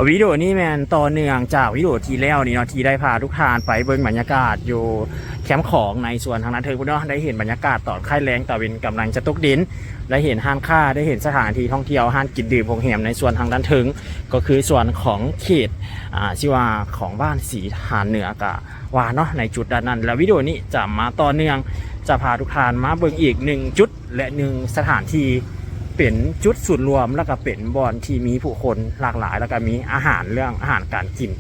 วิดีโอนี้แม่นต่อเนื่องจากวิดีโอที่แล้วนี่เนาะ ที่ได้พาทุกท่านไปเบิ่งบรรยากาศอยู่แคมป์ของในสวนทางด้านเทิงพุ้นเนาะ ได้เห็นบรรยากาศตอนค่ายแลง ตะเว็นกำลังจะตกดิน ได้เห็นร้านค้า ได้เห็นสถานที่ท่องเที่ยว ร้านกินดื่ม โฮงแรมในสวนทางด้านเทิง ก็คือสวนของเขต อ่า ชื่อว่าของบ้านสีฐานเหนือกะว่าเนาะ ในจุดด้านนั้น แล้ววิดีโอนี้จะมาต่อเนื่อง จะพาทุกท่านมาเบิ่งอีกหนึ่งจุด และหนึ่งสถานที่ เป็นจุดศูนย์รวม แล้วก็เป็นบ่อนที่มีผู้คนหลากหลาย แล้วก็มีอาหาร เรื่องอาหารการกิน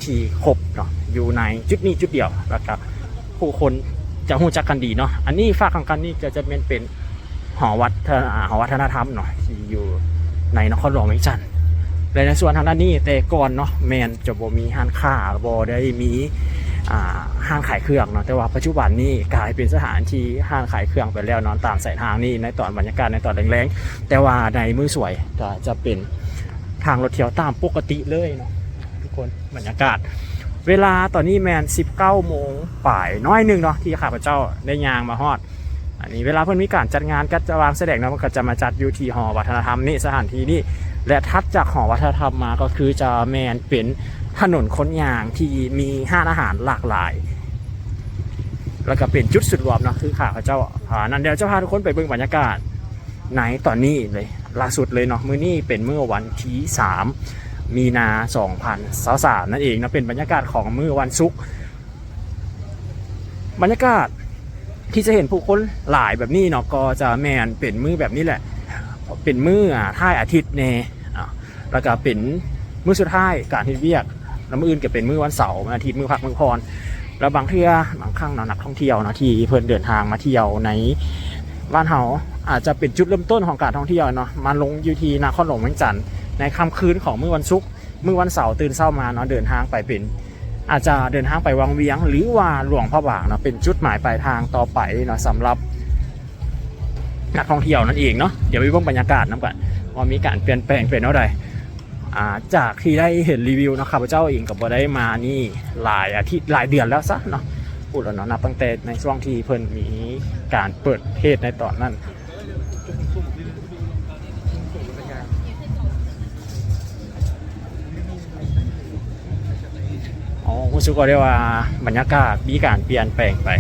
ที่ครบเนาะ อยู่ในจุดนี้จุดเดียว แล้วก็ผู้คนจะรู้จักกันดีเนาะ อันนี้ฝากข้างกันนี่ก็จะแม่นเป็นหอวัฒน- อ่า หอวัฒนธรรมเนาะ ที่อยู่ในนครหลวงเวียงจันทน์ และในส่วนทางด้านนี้แต่ก่อนเนาะ แม่นจะบ่มีร้านค้า บ่ได้มี อ่า ร้านขายเครื่องเนาะ แต่ว่าปัจจุบันนี้กลายเป็นสถานที่ร้านขายเครื่องไปแล้วเนาะ ตามสายทางนี้ ในตอนบรรยากาศในตอนแลงๆ แต่ว่าในมื้อสวยก็จะเป็นทางรถเที่ยวตามปกติเลยเนาะทุกคน บรรยากาศ เวลาตอนนี้แม่นสิบเก้าโมงปลายน้อยหนึ่งเนาะ ที่ข้าพเจ้าได้ย่างมาฮอด อันนี้เวลาเพิ่นมีการจัดงาน จัดวางแสดงเนาะ เพิ่นก็จะมาจัดอยู่ที่หอวัฒนธรรมนี้ สถานที่นี้ และถัดจากหอวัฒนธรรมมาก็คือจะแม่นเป็นถนนคนย่างที่มีร้านอาหารหลากหลาย แล้วก็เป็นจุดศูนย์รวมเนาะ คือข้าพเจ้า อ่า นั้นเดี๋ยวจะพาทุกคนไปเบิ่งบรรยากาศในตอนนี้เลย ล่าสุดเลยเนาะ มื้อนี้เป็นมื้อวันที่สามมีนาสองพันซาวสามนั่นเองเนาะ เป็นบรรยากาศของมื้อวันศุกร์ บรรยากาศที่จะเห็นผู้คนหลายแบบนี้เนาะ ก็จะแม่นเป็นมื้อแบบนี้แหละ เป็นมื้อ อ่า ท้ายอาทิตย์แน่ อ่า แล้วก็เป็นมื้อสุดท้ายการเฮ็ดเวียก แล้วมื้ออื่นก็เป็นมื้อวันเสาร์ วันอาทิตย์ มื้อพักมื้อผ่อน แล้วบางเทื่อบางครั้งเนาะ นักท่องเที่ยวเนาะ ที่เพิ่นเดินทางมาเที่ยวในบ้านเฮา อาจจะเป็นจุดเริ่มต้นของการท่องเที่ยวเนาะ มาลงอยู่ที่นครหลวงเวียงจันทน์ในค่ำคืนของมื้อวันศุกร์ มื้อวันเสาร์ตื่นเช้ามาเนาะ เดินทางไปเป็น อาจจะเดินทางไปวังเวียง หรือว่าหลวงพระบางเนาะ เป็นจุดหมายปลายทางต่อไปเนาะ สำหรับนักท่องเที่ยวนั่นเองเนาะ เดี๋ยวไปเบิ่งบรรยากาศนำกัน ว่ามีการเปลี่ยนแปลงเป็นแนวใด อ่า จากที่ได้เห็นรีวิวเนาะ ข้าพเจ้าเองก็บ่ได้มานี่หลายอาทิตย์ หลายเดือนแล้วซะเนาะ พูดแล้วเนาะ นับตั้งแต่ในช่วงที่เพิ่นมีการเปิดเพจในตอนนั้น อ๋อ รู้สึกว่าได้ว่าบรรยากาศมีการเปลี่ยนแปลงไป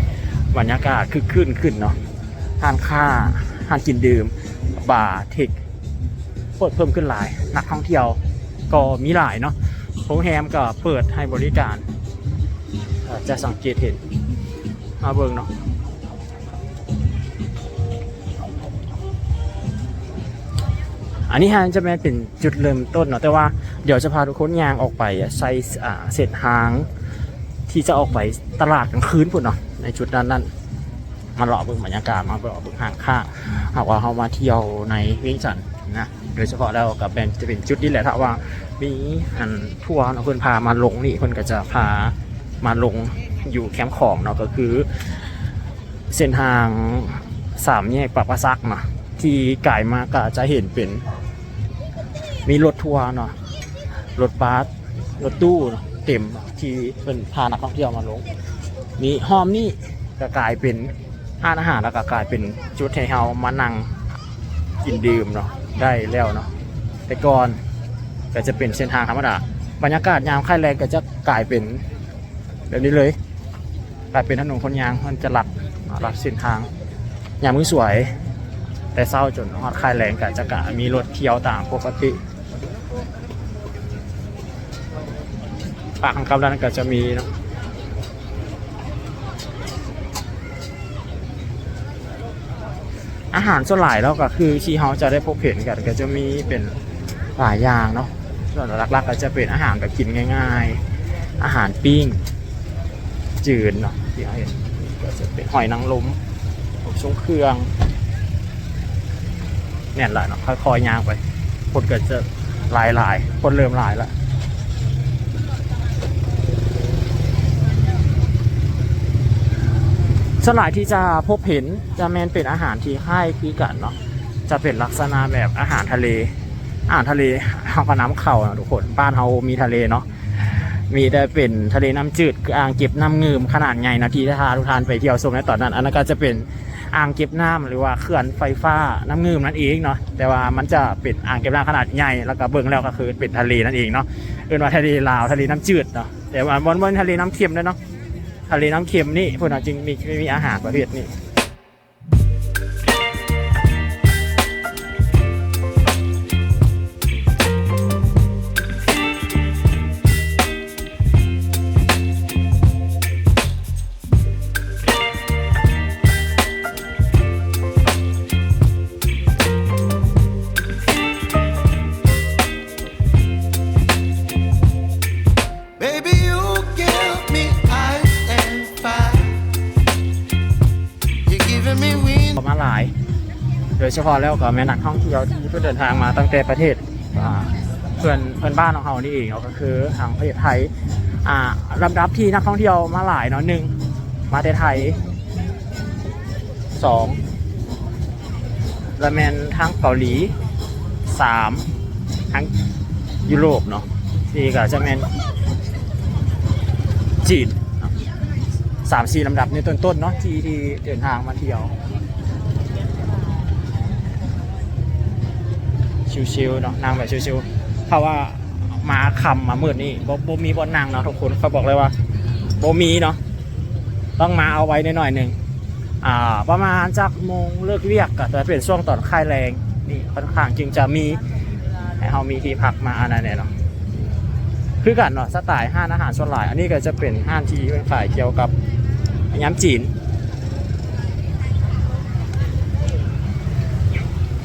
บรรยากาศคึกคื้นขึ้นเนาะ ร้านค้า ร้านกินดื่ม บาร์ เทค เปิดเพิ่มขึ้นหลาย นักท่องเที่ยวก็มีหลายเนาะ โรงแรมก็เปิดให้บริการ เอ่อ จะสังเกตเห็น มาเบิ่งเนาะ อันนี้ฮะจะแม่นเป็นจุดเริ่มต้นเนาะ แต่ว่าเดี๋ยวจะพาทุกคนย่างออกไปอะ ใส่ อ่า เส้นทางที่จะออกไปตลาดกลางคืนพุ้นเนาะ ในจุดด้านนั้น มาเลาะเบิ่งบรรยากาศ มาเลาะเบิ่งห้างค้า หากว่าเฮามาเที่ยวในเวียงจันทน์นะ โดยเฉพาะแล้วก็เป็น จะเป็นจุดนี้แหละ ถ้าว่ามีอันทัวร์เนาะ เพิ่นพามาลงนี่ เพิ่นก็จะพามาลงอยู่แคมป์ของเนาะ ก็คือเส้นทางสามแยกปากป่าสักเนาะ ที่กายมาก็จะเห็นเป็น มีรถทัวร์เนาะ รถบัส รถตู้เนาะ เต็มเนาะ ที่เพิ่นพานักท่องเที่ยวมาลง นี่ ฮอมนี่ก็กลายเป็น ร้านอาหาร แล้วก็กลายเป็นจุดให้เฮามานั่งกินดื่มเนาะ ได้แล้วเนาะ แต่ก่อนก็จะเป็นเส้นทางธรรมดา บรรยากาศยามค่ำแลงก็จะกลายเป็นแบบนี้เลย กลายเป็นถนนคนย่าง มันจะลัด ลัดเส้นทาง ยามมื้อสวย แต่เช้าจนฮอดค่ำแลงก็จะกะมีรถเที่ยวตามปกติ ปากทางกลับด้านนั้นก็จะมีเนาะ อาหารส่วนหลายแล้วก็คือที่เฮาจะได้พบเห็นกัน ก็จะมีเป็นหลายอย่างเนาะ ส่วนหลักๆก็จะเป็นอาหารแบบกินง่ายๆ อาหารปิ้ง จืนเนาะ ที่เฮาเห็น ก็จะเป็นหอยนางรม พวกทรงเครื่อง แน่นหลายเนาะ ค่อยๆย่างไป คนก็จะหลายๆ คนเริ่มหลายแล้ว ส่วนหลายที่จะพบเห็นจะแม่นเป็นอาหารที่คล้ายคือกันเนาะ จะเป็นลักษณะแบบอาหารทะเล อาหารทะเล เฮาก็นำเข้าเนาะทุกคน บ้านเฮามีทะเลเนาะ มีแต่เป็นทะเลน้ำจืด คืออ่างเก็บน้ำงืมขนาดใหญ่เนาะ ที่ถ้าทุกท่านไปเที่ยวชมในตอนนั้น อันนั้นก็จะเป็นอ่างเก็บน้ำ หรือว่าเขื่อนไฟฟ้าน้ำงืมนั่นเองเนาะ แต่ว่ามันจะเป็นอ่างเก็บน้ำขนาดใหญ่ แล้วก็เบิ่งแล้วก็คือเป็นทะเลนั่นเองเนาะ ເອີ້ນວ່າທະເລລາວ ທະເລນ້ຳຈືດເນາະ ແຕ່ວ່າບໍ່ ບໍ່ແມ່ນທະເລນ້ຳເຄັມເດ້ເນາະ ທະເລນ້ຳເຄັມນີ້ ເພິ່ນວ່າຈຶ່ງມີ ມີອາຫານປະເພດນີ້. Baby, you give me ice and fire. You giving me wind. ເຂົ້າມາຫຼາຍ ໂດຍສະເພາະແລ້ວກໍແມ່ນນັກທ່ອງທ່ຽວທີ່ເພິ່ນເດີນທາງມາຕັ້ງແຕ່ປະເທດ ອ່າ ເພື່ອນ ເພື່ອນບ້ານຂອງເຮົານີ້ເອງເນາະ ກໍຄືທາງປະເທດໄທ. ອ່າ ລຳດັບທີ່ນັກທ່ອງທ່ຽວມາຫຼາຍເນາະ ໜຶ່ງ ມາແຕ່ໄທ ສອງ ລະແມ່ນທາງເກົາຫຼີ, ສາມ ທາງຢູໂຣບເນາະ, ສີ່ ກໍຈະແມ່ນຈີນເນາະ. ສາມສີ່ລຳດັບໃນຕົ້ນໆເນາະ ທີ່ ທີ່ເດີນທາງມາທ່ຽວ ຊິວໆເນາະ, ນັ່ງແບບຊິວໆ. ເພາະວ່າມາຄ່ຳມາມືດນີ້ ບໍ່ ບໍ່ມີບ່ອນນັ່ງເນາະທຸກຄົນ, ຂ້ອຍບອກເລີຍວ່າບໍ່ມີເນາະ. ຕ້ອງມາເອົາໄວ້ໜ້ອຍໆໜຶ່ງ ອ່າ ປະມານຈັກໂມງເລີກວຽກ ກໍຈະເປັນຊ່ວງຕອນຄ້າຍແລງນີ້ ຂ້ອນຂ້າງຈຶ່ງຈະມີໃຫ້ເຮົາມີທີ່ພັກມາອັນນັ້ນແດ່ເນາະ. ຄືກັນເນາະ ສະໄຕຮ້ານອາຫານສ່ວນຫຼາຍ. ອັນນີ້ກໍຈະເປັນຮ້ານທີ່ເພິ່ນຂາຍກ່ຽວກັບຍຳຈີນ.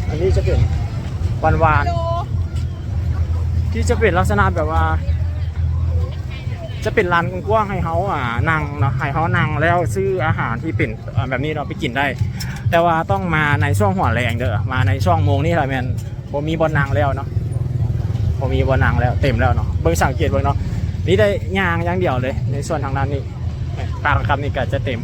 ອັນນີ້ຈະເປັນຫວານໆ ທີ່ຈະເປັນລັກສະນະແບບວ່າ ຈະເປັນລານກວ້າງໆ ໃຫ້ເຮົາ ອ່າ ນັ່ງເນາະ, ໃຫ້ເຮົານັ່ງແລ້ວຊື້ອາຫານທີ່ເປັນ ອ່າ ແບບນີ້ເນາະ ໄປກິນໄດ້. ແຕ່ວ່າຕ້ອງມາໃນຊ່ວງຫົວແລງເດີ້, ມາໃນຊ່ວງໂມງນີ້ລະແມ່ນບໍ່ມີບ່ອນນັ່ງແລ້ວເນາະ, ບໍ່ມີບ່ອນນັ່ງແລ້ວ ເຕັມແລ້ວເນາະ. ເບິ່ງ ສັງເກດເບິ່ງເນາະ, ມີແຕ່ຍ່າງຢ່າງດຽວເລີຍໃນສ່ວນທາງດ້ານນີ້. ຕາມກັບນີ້ກໍຈະເຕັມ.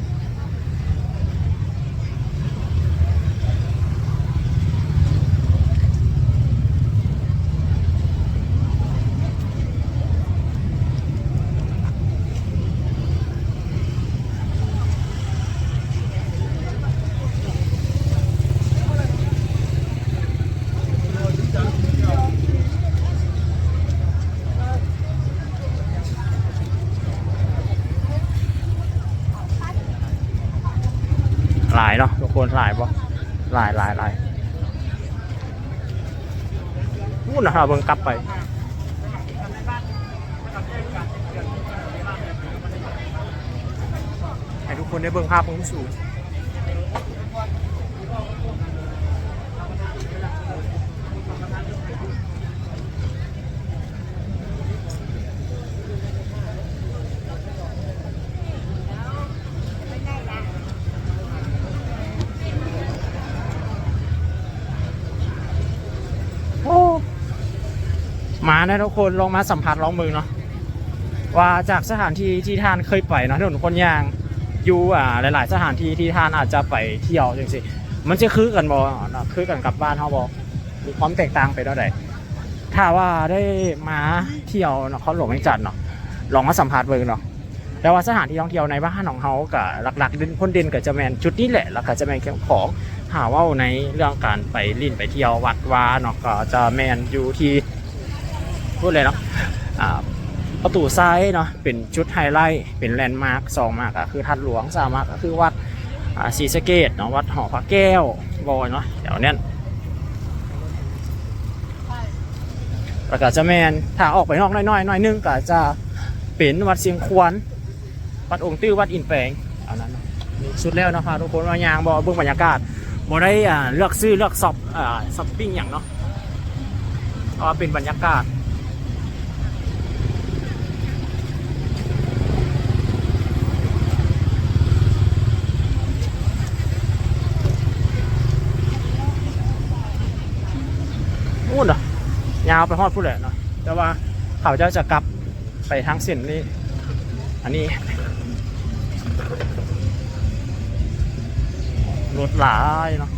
ຫຼາຍເນາະທຸກຄົນ, ຫຼາຍບໍ່? ຫຼາຍ ຫຼາຍ ຫຼາຍ. ພຸ້ນນະ ເຮົາເບິ່ງກັບໄປ ໃຫ້ທຸກຄົນໄດ້ເບິ່ງພາບມຸມສູງ. ໂອ້ ມານະທຸກຄົນ, ລອງມາສຳຜັດລອງເບິ່ງເນາະ ວ່າຈາກສະຖານທີ່ທີ່ທ່ານເຄີຍໄປເນາະ, ຖະໜົນຄົນຍ່າງຢູ່ ອ່າ ຫຼາຍໆສະຖານທີ່ທີ່ທ່ານອາດຈະໄປທ່ຽວຈັ່ງຊີ້ ມັນຈະຄືກັນບໍ່ເນາະ? ຄືກັນກັບບ້ານເຮົາບໍ່? ມີຄວາມແຕກຕ່າງໄປແນວໃດ? ຖ້າວ່າໄດ້ມາທ່ຽວນະຄອນຫຼວງວຽງຈັນເນາະ, ລອງມາສຳຜັດເບິ່ງເນາະ. ແຕ່ວ່າສະຖານທີ່ທ່ອງທ່ຽວໃນບ້ານຂອງເຮົາກະຫຼັກໆ ເດັ່ນ ເດັ່ນເດັ່ນກະຈະແມ່ນຈຸດນີ້ແຫຼະ, ແລ້ວກະຈະແມ່ນແຄມຂອງ. ຖ້າເວົ້າໃນເລື່ອງການໄປຫຼິ້ນໄປທ່ຽວວັດວາເນາະ, ກໍຈະແມ່ນຢູ່ທີ່ ພຸ້ນເລີຍເນາະ ອ່າ ປະຕູໄຊເນາະ ເປັນຈຸດໄຮໄລ ເປັນແລນມາກ. ສອງມາກະຄືທາດຫຼວງ, ສາມມາກະຄືວັດ ອ່າ ສີສະເກດເນາະ, ວັດຫໍພະແກ້ວບໍ່ເນາະ ແຖວນັ້ນ. ແລ້ວກະຈະແມ່ນ ຖ້າອອກໄປນອກໜ້ອຍໆ ໜ້ອຍໜຶ່ງ ກະຈະເປັນວັດຊຽງຄວນ, ວັດອົງຕື້, ວັດອິນແປງ ເທົ່ານັ້ນເນາະ. ສຸດແລ້ວເນາະ, ພາທຸກຄົນມາຍ່າງເບາະ ເບິ່ງບັນຍາກາດ, ບໍ່ໄດ້ ອ່າ ເລືອກຊື້ເລືອກຊັອບ ອ່າ ຊັອບປິງຫຍັງເນາະ ເພາະວ່າເປັນບັນຍາກາດ. ພຸ້ນນະ ຍາວໄປຮອດພຸ້ນແຫຼະເນາະ, ແຕ່ວ່າເຂົາເຈົ້າຈະກັບໄປທາງເສັ້ນນີ້. ອັນນີ້ລົດຫຼາຍເນາະ.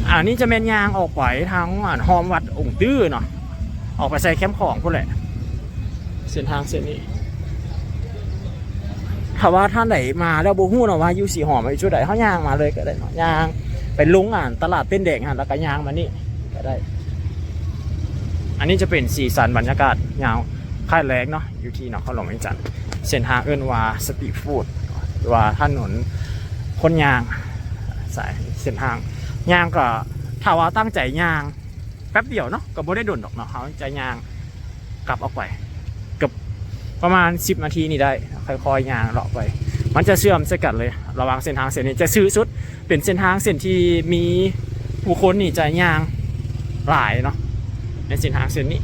ອັນນີ້ຈະແມ່ນຍ່າງອອກໄປທາງ ອັນ ຮ່ອມວັດອົງຕື້ເນາະ, ອອກໄປໃສ່ແຄມຂອງພຸ້ນແຫຼະ ເສັ້ນທາງເສັ້ນນີ້. ຖ້າວ່າທ່ານໃດມາແລ້ວບໍ່ຮູ້ເນາະວ່າຢູ່ສີຫອມຢູ່ຈຸດໃດ, ເຮົາຍ່າງມາເລີຍກໍໄດ້ເນາະ, ຍ່າງ ໄປລົງ ອ່າ ຕະຫຼາດເຕັ້ນແດງຫັ້ນ ແລ້ວກໍຍ່າງມານີ້ກໍໄດ້. ອັນນີ້ຈະເປັນສີສັນບັນຍາກາດຍາມຄ້າຍແລງເນາະ ຢູ່ທີ່ນະຄອນຫຼວງວຽງຈັນ. ເສັ້ນທາງເອີ້ນວ່າສະຕີດຟູດ ຫຼືວ່າຖະໜົນຄົນຍ່າງ ສາຍເສັ້ນທາງຍ່າງ ກໍຖ້າວ່າຕັ້ງໃຈຍ່າງ ແປັບດຽວເນາະ ກໍບໍ່ໄດ້ດົນດອກເນາະ ເຮົາຈະຍ່າງກັບອອກໄປ ເກືອບປະມານສິບນາທີນີ້ໄດ້ ຄ່ອຍໆຍ່າງເລາະໄປ. ມັນຈະເຊື່ອມໃສ່ກັນເລີຍ ລະຫວ່າງເສັ້ນທາງເສັ້ນນີ້ຈະຊື່ສຸດ ເປັນເສັ້ນທາງເສັ້ນທີ່ມີຜູ້ຄົນນີ້ຈະຍ່າງຫຼາຍເນາະ ໃນເສັ້ນທາງເສັ້ນນີ້.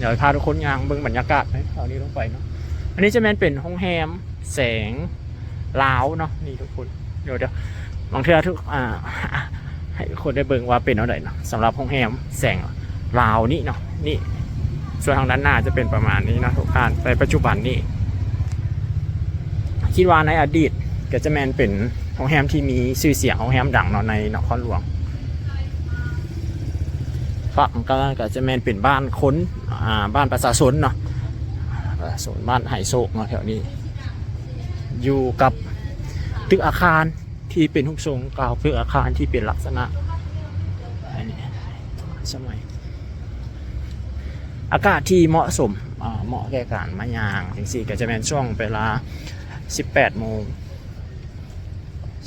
ດຽວພາທຸກຄົນຍ່າງເບິ່ງບັນຍາກາດໃນແຖວນີ້ລົງໄປເນາະ. ອັນນີ້ຈະແມ່ນເປັນໂຮງແຮມແສງ ລາວເນາະ ນີ້ທຸກຄົນ. ດຽວ ດຽວ ບາງເທື່ອທຸກ ອ່າ ໃຫ້ທຸກຄົນໄດ້ເບິ່ງວ່າເປັນແນວໃດເນາະ ສຳລັບໂຮງແຮມແສງລາວນີ້ເນາະ. ນີ້ ສ່ວນທາງດ້ານໜ້າຈະເປັນປະມານນີ້ເນາະທຸກທ່ານ. ແຕ່ປັດຈຸບັນນີ້ ຄິດວ່າໃນອະດີດກໍຈະແມ່ນເປັນໂຮງແຮມທີ່ມີຊື່ສຽງ ໂຮງແຮມດັງເນາະ ໃນນະຄອນຫຼວງ. ຝັ່ງກໍ ກໍຈະແມ່ນເປັນບ້ານຄົນ ອ່າ ບ້ານປະຊາຊົນເນາະ ປະຊາຊົນບ້ານໄຫໂສກເນາະ ແຖວນີ້ ຢູ່ກັບຕຶກອາຄານ ທີ່ເປັນຮູບຊົງເກົ່າ ຄືອາຄານທີ່ເປັນລັກສະນະ ອັນນີ້ສະໄໝ. ອາກາດທີ່ເໝາະສົມ ເໝາະແກ່ການມາຍ່າງຈັ່ງຊີ້ ກໍຈະແມ່ນຊ່ວງເວລາສິບແປດໂມງ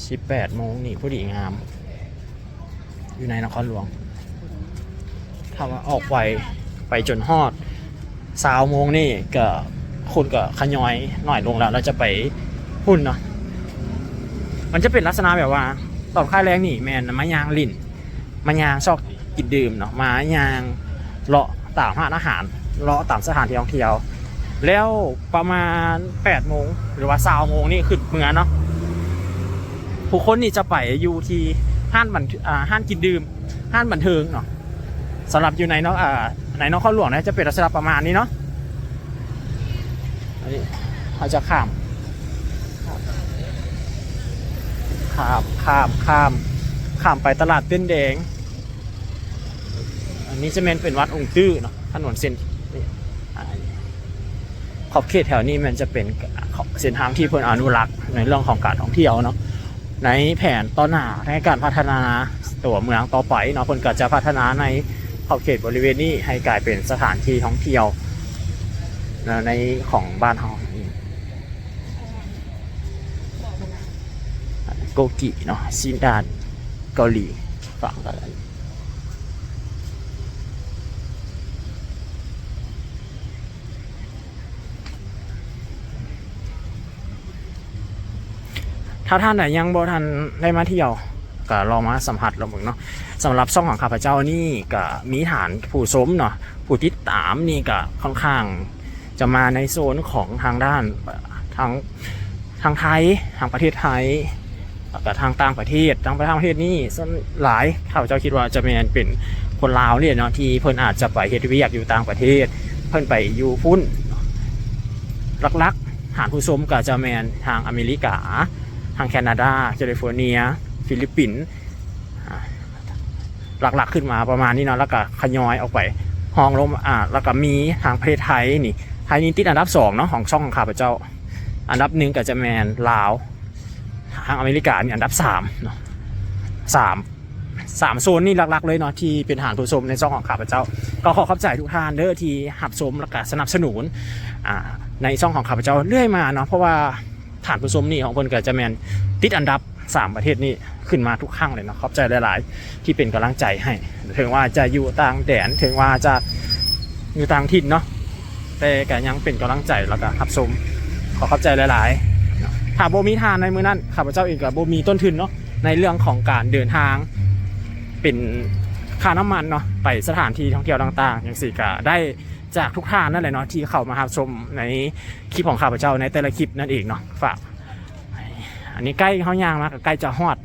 ສິບແປດໂມງນີ້ພໍດີງາມ ຢູ່ໃນນະຄອນຫຼວງ. ຖ້າວ່າອອກໄວ ໄປຈົນຮອດຊາວໂມງນີ້ ກໍຄົນກໍຂະຫຍອຍໜ້ອຍລົງແລ້ວ ແລ້ວຈະໄປພຸ້ນເນາະ. ມັນຈະເປັນລັກສະນະແບບວ່າ ຕອນຄ້າຍແລງນີ້ແມ່ນມາຍ່າງຫຼິ້ນ ມາຍ່າງຊອກກິນດື່ມເນາະ ມາຍ່າງເລາະຕາມຮ້ານອາຫານ ເລາະຕາມສະຖານທີ່ທ່ອງທ່ຽວ. ແລ້ວປະມານແປດໂມງ ຫຼືວ່າຊາວໂມງນີ້ຂຶ້ນເມືອເນາະ ຜູ້ຄົນນີ້ຈະໄປຢູ່ທີ່ຮ້ານບັນ ອ່າ ຮ້ານກິນດື່ມ ຮ້ານບັນເທີງເນາະ. ສຳລັບຢູ່ໃນເນາະ ອ່າ ໃນນະຄອນຫຼວງນະ ຈະເປັນລັກສະນະປະມານນີ້ເນາະ. ອັນນີ້ເຮົາຈະຂ້າມ ຂ້າມ ຂ້າມ ຂ້າມ ຂ້າມໄປຕະຫຼາດເຕັ້ນແດງ. ອັນນີ້ຈະແມ່ນເປັນວັດອົງຕື້ເນາະ ຖະໜົນເສັ້ນນີ້ ອ່າ ຂອບເຂດແຖວນີ້ແມ່ນຈະເປັນເສັ້ນທາງທີ່ເພິ່ນອະນຸລັກໃນເລື່ອງຂອງການທ່ອງທ່ຽວເນາະ. ໃນແຜນຕໍ່ໜ້າໃນການພັດທະນາຕົວເມືອງຕໍ່ໄປເນາະ ເພິ່ນກໍຈະພັດທະນາໃນຂອບເຂດບໍລິເວນນີ້ໃຫ້ກາຍເປັນສະຖານທີ່ທ່ອງທ່ຽວໃນ ຂອງບ້ານເຮົາ. ໂກກິເນາະ ຊີນດານເກົາຫຼີ ຝັ່ງກັນ. ຖ້າທ່ານໃດຍັງບໍ່ທັນໄດ້ມາທ່ຽວ ກໍລອງມາສຳຜັດລອງເບິ່ງເນາະ. ສຳລັບຊ່ອງຂອງຂ້າພະເຈົ້ານີ້ ກໍມີຖານຜູ້ຊົມເນາະ ຜູ້ຕິດຕາມນີ້ ກໍຂ້ອນຂ້າງຈະມາໃນໂຊນຂອງທາງດ້ານ ທາງ ທາງໄທ ທາງປະເທດໄທ ແລ້ວກໍທາງຕ່າງປະເທດ. ທາງປະເທດນີ້ສ່ວນຫຼາຍ ຂ້າພະເຈົ້າຄິດວ່າຈະແມ່ນເປັນຄົນລາວນີ້ແຫຼະເນາະ ທີ່ເພິ່ນອາດຈະໄປເຮັດວຽກຢູ່ຕ່າງປະເທດ ເພິ່ນໄປຢູ່ພຸ້ນ. ຫຼັກໆ ຖານຜູ້ຊົມກໍຈະແມ່ນທາງອາເມລິກາ ທາງແຄນາດາ ແຄລິຟໍເນຍ ຟີລິບປິນ ອ່າ ຫຼັກໆຂຶ້ນມາປະມານນີ້ເນາະ ແລ້ວກໍຂະຫຍອຍອອກໄປຮອງລົງ ອ່າ ແລ້ວກໍມີທາງປະເທດໄທນີ້ ໄທນີ້ຕິດອັນດັບສອງເນາະ ຂອງຊ່ອງຂອງຂ້າພະເຈົ້າ. ອັນດັບໜຶ່ງກໍຈະແມ່ນລາວ ທາງອາເມລິການີ້ອັນດັບສາມເນາະ. ສາມ ສາມໂຊນນີ້ຫຼັກໆເລີຍເນາະ ທີ່ເປັນຖານຜູ້ຊົມໃນຊ່ອງຂອງຂ້າພະເຈົ້າ. ກໍຂໍຂອບໃຈທຸກທ່ານເດີທີ່ຮັບຊົມ ແລ້ວກໍສະໜັບສະໜູນ ອ່າ ໃນຊ່ອງຂອງຂ້າພະເຈົ້າເລື້ອຍມາເນາະ ເພາະວ່າ ທ່ານຜູ້ຊົມນີ້ຂອງເພິ່ນກໍຈະແມ່ນຕິດອັນດັບສາມປະເທດນີ້ຂຶ້ນມາທຸກຄັ້ງເລີຍເນາະ. ຂອບໃຈຫຼາຍໆທີ່ເປັນກຳລັງໃຈໃຫ້ ເຖິງວ່າຈະຢູ່ຕ່າງແດນ ເຖິງວ່າຈະຢູ່ຕ່າງຖິ່ນເນາະ ແຕ່ກໍຍັງເປັນກຳລັງໃຈ ແລ້ວກໍຮັບຊົມ. ຂໍຂອບໃຈຫຼາຍໆເນາະ. ຖ້າບໍ່ມີທ່ານໃນມື້ນັ້ນ ຂ້າພະເຈົ້າເອງກໍບໍ່ມີຕົ້ນທຶນເນາະ ໃນເລື່ອງຂອງການເດີນທາງ ເປັນຄ່ານ້ຳມັນເນາະ ໄປສະຖານທີ່ທ່ອງທ່ຽວຕ່າງໆ ຈັ່ງຊີ້ ກໍໄດ້ຈາກທຸກທ່ານນັ້ນແຫຼະເນາະ ທີ່ເຂົ້າມາຮັບຊົມໃນ ຄລິບຂອງຂ້າພະເຈົ້າໃນແຕ່ລະຄລິບນັ້ນເອງເນາະ. ຝາກ ອັນນີ້ໃກ້ເຮົາຍ່າງມາກໍໃກ້ຈະຮອດ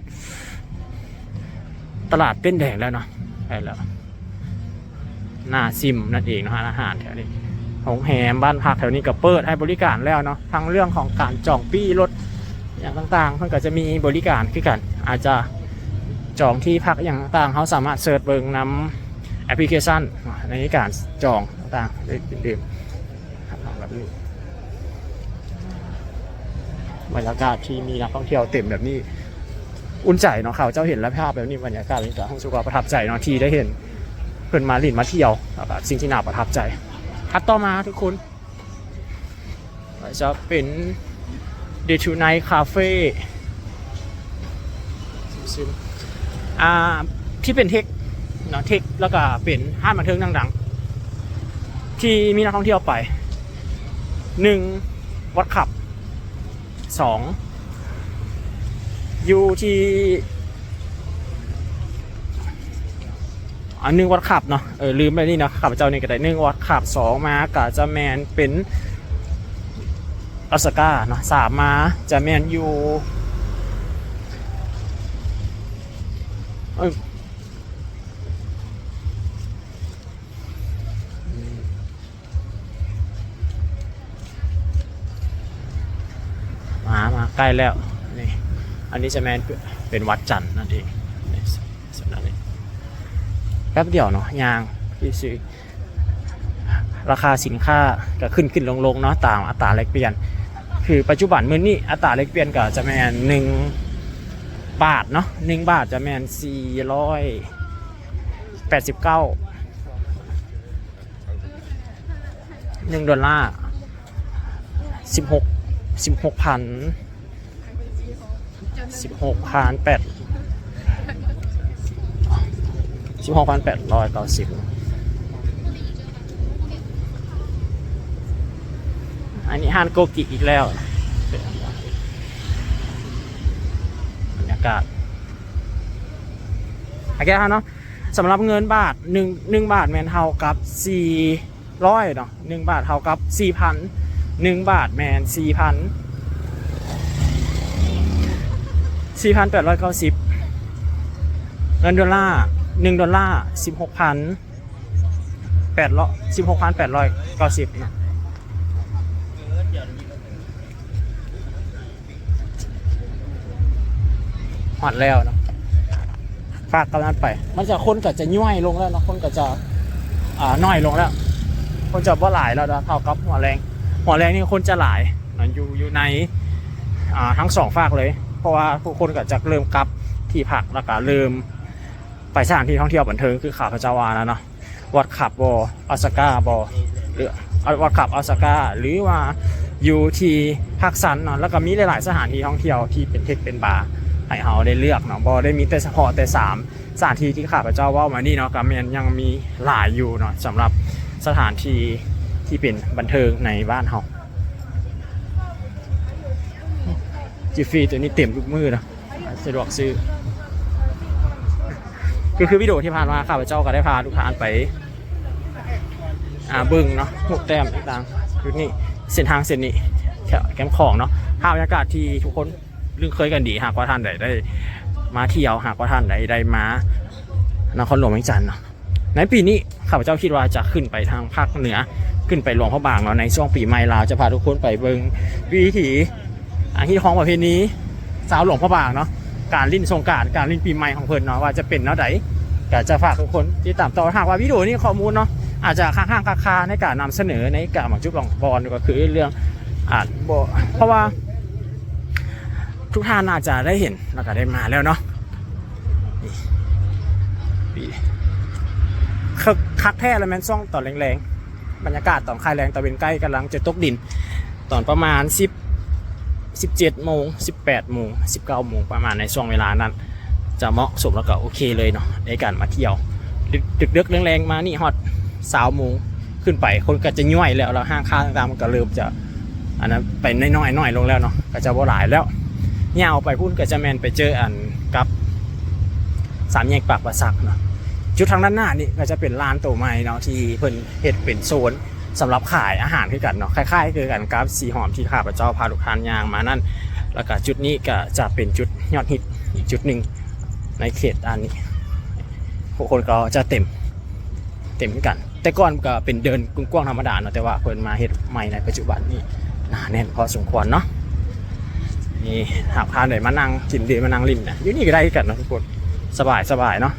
ຕະຫຼາດເຕັ້ນແດງແລ້ວເນາະ ໃກ້ແລ້ວ ໜ້າຊິມນັ້ນເອງເນາະ. ຮ້ານອາຫານແຖວນີ້ ໂຮງແຮມ ບ້ານພັກແຖວນີ້ກໍເປີດໃຫ້ບໍລິການແລ້ວເນາະ. ທັງເລື່ອງຂອງການຈອງປີ້ລົດຫຍັງຕ່າງໆ ເພິ່ນກໍຈະມີບໍລິການຄືກັນ. ອາດຈະຈອງທີ່ພັກຫຍັງຕ່າງໆ ເຮົາສາມາດເສີດເບິ່ງນຳແອັບພລິເຄຊັນໃນການຈອງຕ່າງໆໄດ້ເປັນເດີມ. ແບບນີ້ ບັນຍາກາດທີ່ມີນັກທ່ອງທ່ຽວເຕັມແບບນີ້ ອຸ່ນໃຈເນາະ. ຂ້າພະເຈົ້າເຫັນລະພາບແບບນີ້ ບັນຍາກາດນີ້ກະຮູ້ສຶກວ່າປະທັບໃຈເນາະ ທີ່ໄດ້ເຫັນເພິ່ນມາຫຼິ້ນມາທ່ຽວ ແລ້ວກະສິ່ງທີ່ໜ້າປະທັບໃຈ. ຖັດຕໍ່ມາທຸກຄົນ ຈະເປັນ Day to Night Cafe ອ່າ ທີ່ເປັນເທັກເນາະ ເທັກ ແລ້ວກະເປັນຮ້ານບັນເທີງດັງໆ ທີ່ມີນັກທ່ອງທ່ຽວໄປ. ໜຶ່ງ ວັດຄັບ ສອງ ຢູ່ທີ່ ອັນໜຶ່ງວັດຄັບເນາະ ເອີ ລືມໄປນີ້ເນາະ ຂ້າພະເຈົ້ານີ້ກະໄດ້ ໜຶ່ງວັດຄັບ ສອງມາກະຈະແມ່ນເປັນອອສກາເນາະ ສາມມາຈະແມ່ນຢູ່ ເອີ ມາ ມາໃກ້ແລ້ວ ນີ້ ອັນນີ້ຈະແມ່ນເປັນວັດຈັນນັ້ນເອງ ນີ້ ໂຊນນັ້ນເອງ. ແປັບດຽວເນາະ ຍ່າງຊື່ໆ ລາຄາສິນຄ້າກະຂຶ້ນຂຶ້ນລົງໆເນາະ ຕາມອັດຕາແລກປ່ຽນ. ຄືປັດຈຸບັນມື້ນີ້ອັດຕາແລກປ່ຽນກະຈະແມ່ນໜຶ່ງບາດເນາະ ໜຶ່ງບາດຈະແມ່ນສີ່ຮ້ອຍແປດສິບເກົ້າ ໜຶ່ງໂດລາ ສິບຫົກ ສິບຫົກພັນ ສິບຫົກພັນແປດ ສິບຫົກພັນແປດຮ້ອຍເກົ້າສິບ. ອັນນີ້ຮ້ານໂກກິອີກແລ້ວ ບັນຍາກາດ ໂອເຄເນາະ. ສຳລັບເງິນບາດ ໜຶ່ງ ໜຶ່ງບາດແມ່ນເທົ່າກັບສີ່ຮ້ອຍເນາະ ໜຶ່ງບາດເທົ່າກັບສີ່ພັນ ໜຶ່ງບາດແມ່ນສີ່ພັນ ສີ່ພັນແປດຮ້ອຍເກົ້າສິບ. ເງິນໂດລາ ໜຶ່ງໂດລາ ສິບຫົກພັນແປດຮ້ອຍ ສິບຫົກພັນແປດຮ້ອຍເກົ້າສິບເນາະ. ຮອດແລ້ວເນາະ ຝາກກັບນັ້ນໄປ ມັນຈະ ຄົນກະຈະຍ່ອຍລົງແລ້ວເນາະ ຄົນກະຈະ ອ່າ ນ້ອຍລົງແລ້ວ ຄົນຈະບໍ່ຫຼາຍແລ້ວເນາະ ເທົ່າກັບຫົວແລງ ຫົວແລງນີ້ຄົນຈະຫຼາຍເນາະ ຢູ່ ຢູ່ໃນ ອ່າ ທັງສອງຟາກເລີຍ ເພາະວ່າຜູ້ຄົນກະຈະເລີ່ມກັບທີ່ພັກ ແລ້ວກະເລີ່ມໄປສະຖານທີ່ທ່ອງທ່ຽວບັນເທີງ ຄືຂ້າພະເຈົ້າວ່ານັ້ນເນາະ. ວັດຄັບບໍ ອອສກາບໍ ຫຼື ວັດຄັບ ອອສກາ ຫຼືວ່າຢູ່ທີ່ພາກຊັນເນາະ ແລ້ວກະມີຫຼາຍໆສະຖານທີ່ທ່ອງທ່ຽວທີ່ເປັນເທັກເປັນບາໃຫ້ເຮົາໄດ້ເລືອກເນາະ ບໍ່ໄດ້ມີແຕ່ສະເພາະແຕ່ສາມສະຖານທີ່ທີ່ຂ້າພະເຈົ້າເວົ້າມານີ້ເນາະ ກະແມ່ນຍັງມີຫຼາຍຢູ່ເນາະ ສຳລັບສະຖານທີ່ທີ່ເປັນບັນເທີງໃນບ້ານເຮົາ. ຈິຟຟີໂຕນີ້ເຕັມທຸກມື້ເນາະ. ສະດວກຊື້ ຄື ຄືວິດີໂອທີ່ຜ່ານມາ ຂ້າພະເຈົ້າກະໄດ້ພາທຸກທ່ານໄປ ອ່າ ເບິ່ງເນາະ ຮູບແຕ້ມຕ່າງໆ ຈຸດນີ້ ເສັ້ນທາງເສັ້ນນີ້ ແຄມຂອງເນາະ ພາບບັນຍາກາດທີ່ທຸກຄົນລຶ້ງເຄີຍກັນດີ ຫາກວ່າທ່ານໃດໄດ້ມາທ່ຽວ ຫາກວ່າທ່ານໃດໄດ້ມານະຄອນຫຼວງວຽງຈັນເນາະ. ໃນປີນີ້ຂ້າພະເຈົ້າຄິດວ່າຈະຂຶ້ນໄປທາງພາກເໜືອ ຂຶ້ນໄປຫຼວງພະບາງເນາະ ໃນຊ່ວງປີໃໝ່ລາວ ຈະພາທຸກຄົນໄປເບິ່ງວິຖີ ອ່າ ຮີດຄອງປະເພນີຊາວຫຼວງພະບາງເນາະ ການຫຼິ້ນສົງການ ການຫຼິ້ນປີໃໝ່ຂອງເພິ່ນເນາະ ວ່າຈະເປັນແນວໃດ ກະຈະຝາກທຸກຄົນຕິດຕາມຕໍ່. ຫາກວ່າວິດີໂອນີ້ຂໍ້ມູນເນາະ ອາດຈະຄ້າງໆຄາໃນການນຳສະເໜີໃນການບາງຈຸດບາງບ່ອນ ກະຄືເລື່ອງ ອາດບໍ່ ເພາະວ່າ ທຸກທ່ານອາດຈະໄດ້ເຫັນ ແລ້ວກະໄດ້ມາແລ້ວເນາະ ນີ້ ນີ້ ຄັກ ຄັກແທ້ລະແມ່ນຊ່ວງຕອນແລງໆ ບັນຍາກາດຕອນຄ້າຍແລງ ຕາເວັນໃກ້ກຳລັງຈະຕົກດິນ ຕອນປະມານສິບ ສິບເຈັດໂມງ ສິບແປດໂມງ ສິບເກົ້າໂມງ ປະມານໃນຊ່ວງເວລານັ້ນ ຈະເໝາະສົມ ແລ້ວກະໂອເຄເລີຍເນາະ ໃນການມາທ່ຽວ ດຶກໆແລງໆມານີ້ ຮອດຊາວໂມງ ຂຶ້ນໄປ ຄົນກະຈະຍ້ອຍແລ້ວ ແລ້ວຮ້ານຄ້າຕ່າງໆມັນກະເລີ່ມຈະ ອັນນັ້ນໄປນ້ອຍໆ ນ້ອຍລົງແລ້ວເນາະ ກະຈະບໍ່ຫຼາຍແລ້ວ. ຍາວໄປພຸ້ນກະຈະແມ່ນໄປເຈີອັນກັບສາມແຍກປາກປາສັກເນາະ. ຈຸດທາງດ້ານໜ້ານີ້ກະຈະເປັນລານໂຕໃໝ່ເນາະ ທີ່ເພິ່ນເຮັດເປັນໂຊນສຳລັບຂາຍອາຫານຄືກັນເນາະ ຄ້າຍໆຄືກັນກັບສີຫອມທີ່ຂ້າພະເຈົ້າພາທຸກທ່ານຍ່າງມານັ້ນ. ແລ້ວກະຈຸດນີ້ກະຈະເປັນຈຸດຍອດຮິດອີກຈຸດໜຶ່ງໃນເຂດອັນນີ້ ຜູ້ຄົນກະຈະເຕັມ ເຕັມຄືກັນ. ແຕ່ກ່ອນກະເປັນເດີ່ນກວ້າງໆທຳມະດາເນາະ ແຕ່ວ່າເພິ່ນມາເຮັດໃໝ່ໃນປັດຈຸບັນນີ້ໜາແໜ້ນພໍສົມຄວນເນາະ. ນີ້ຫາກທ່ານໃດມານັ່ງກິນເບຍ ມານັ່ງຫຼິ້ນນະ ຢູ່ນີ້ກະໄດ້ຄືກັນເນາະທຸກຄົນ ສະບາຍໆເນາະ.